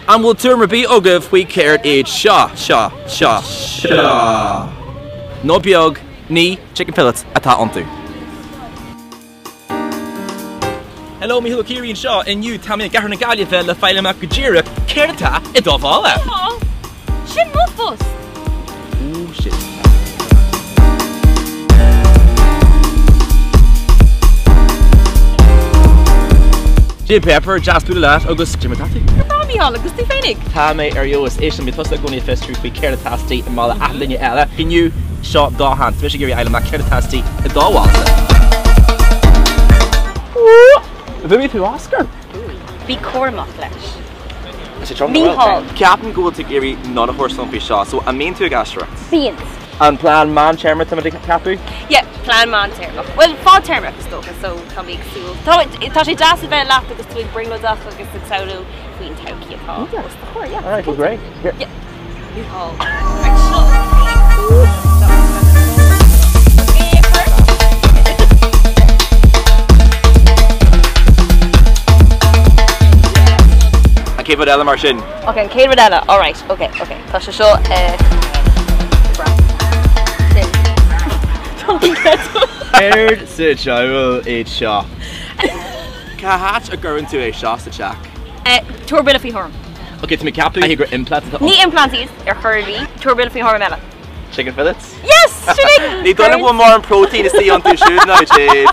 An bhfuil tuairim ar bith agaibh faoi céard iad seo, seo, seo, seo? Ná beag, ní chicken fillets atá iontu. Hello, Mícheál Ó Ciaraidh anseo. Inniu tá mé i gCathair na Gaillimhe le fáil amach go díreach céard atá i do mhála. Sin mo phost! Ooh shit. Jade Pepper, deas bualadh leat agus cad é mar atá tú? Go breá Mícheál, agus tú féinig? Tá mé ar fheabhas. Éist liom, bíonn tusa i gcónaí ag fiosrú faoi céard atá istigh i mála achan duine eile. Inniu, seo do sheans. Tá mise ag iarraidh a fháil amach céard atá istigh i do mhála-sa. Bhuaigh tú Oscar! Bí cúramach leis. Mícheál. Ceapaim go bhfuil tú ag iarraidh nod a thabhairt dom faoi seo, so an mbíonn tú ag aisteoireacht? Bíonn. An plean meántéarma tá muid ag ceapadh? Yeah, plean meántéarmach. Bhuel, fadtéarmach is dócha, so tá mé ag súil. Tá, tá sé deas a bheith leat agus tú ag brionglóideach agus ag samhlú faoin todhchaí atá os do chomhair, yeah. Alright, well great. Here. Yeah. Mícheál. Right, seo. An chéad rud eile mar sin? Ok, an chéad rud eile, alright, ok, ok, tá sé seo eh, sin. Céard sa diabhal iad seo? Cá háit a gcuireann tú é seo sa teach? Eh, tabhair buille faoi thuairim. Ok, tá mé ag ceapadh gur implant atá Ní implant iad ar chor ar bith, tabhair buille faoi thuairim eile. Chicken fillets? Yes! Sin é! Ní dóigh liom go bhfuil mórán próitéin istigh iontu siúd now, Jade.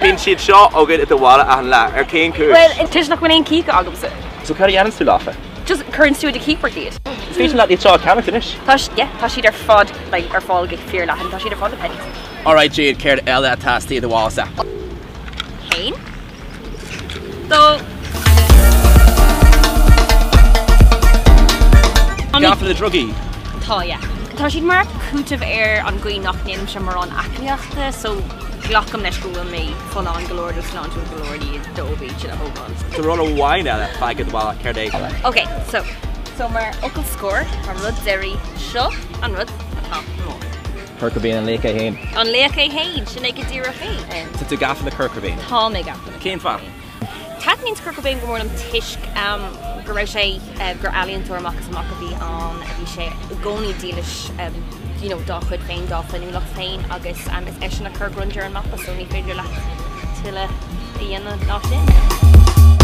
Bíonn siad seo agat i do mhála achan lá, ar cén chúis? Bhuel, toisc nach bhfuil aon cíocha agamsa. So cad a dhéanann tú leofa? Just cuireann tú i do chíochport iad. Is féidir leat iad seo a cheannacht anois. Tá, yeah, tá siad ar fad like, ar fáil go fíorleathan, tá siad ar fáil i Penneys. Alright Jade, céard eile atá istigh i do mhála-sa? Haon. Dó. Gafa le drugaí? Tá, yeah. Tá siad mar chúiteamh ar an gcaoi nach ndéanaimse mórán aclaíochta, so glacaim leis go bhfuil mé folláin go leor nó sláintiúil go leor iad dóibh iad sin a thógáil. Tá rud amháin eile fágtha i do mhála, céard é? Ok, so, so mar fhocal scoir, an rud deiridh, seo an rud atá i mo. Kurt Cobain an laoch é féin. An laoch é féin, sin é go díreach é. Tá tú gafa le Kurt Cobain. Tá mé gafa le Cén fáth? Taitníonn Kurt Cobain go mór liom toisc go raibh sé, gur ealaíontóir amach is amach a bhí ann, bhí sé i gcónaí dílis you know dá chuid féin, dá féiniúlacht féin agus is eisean a chuir grunge ar an mapa so ní féidir leat tuilleadh a dhéanamh ná sin.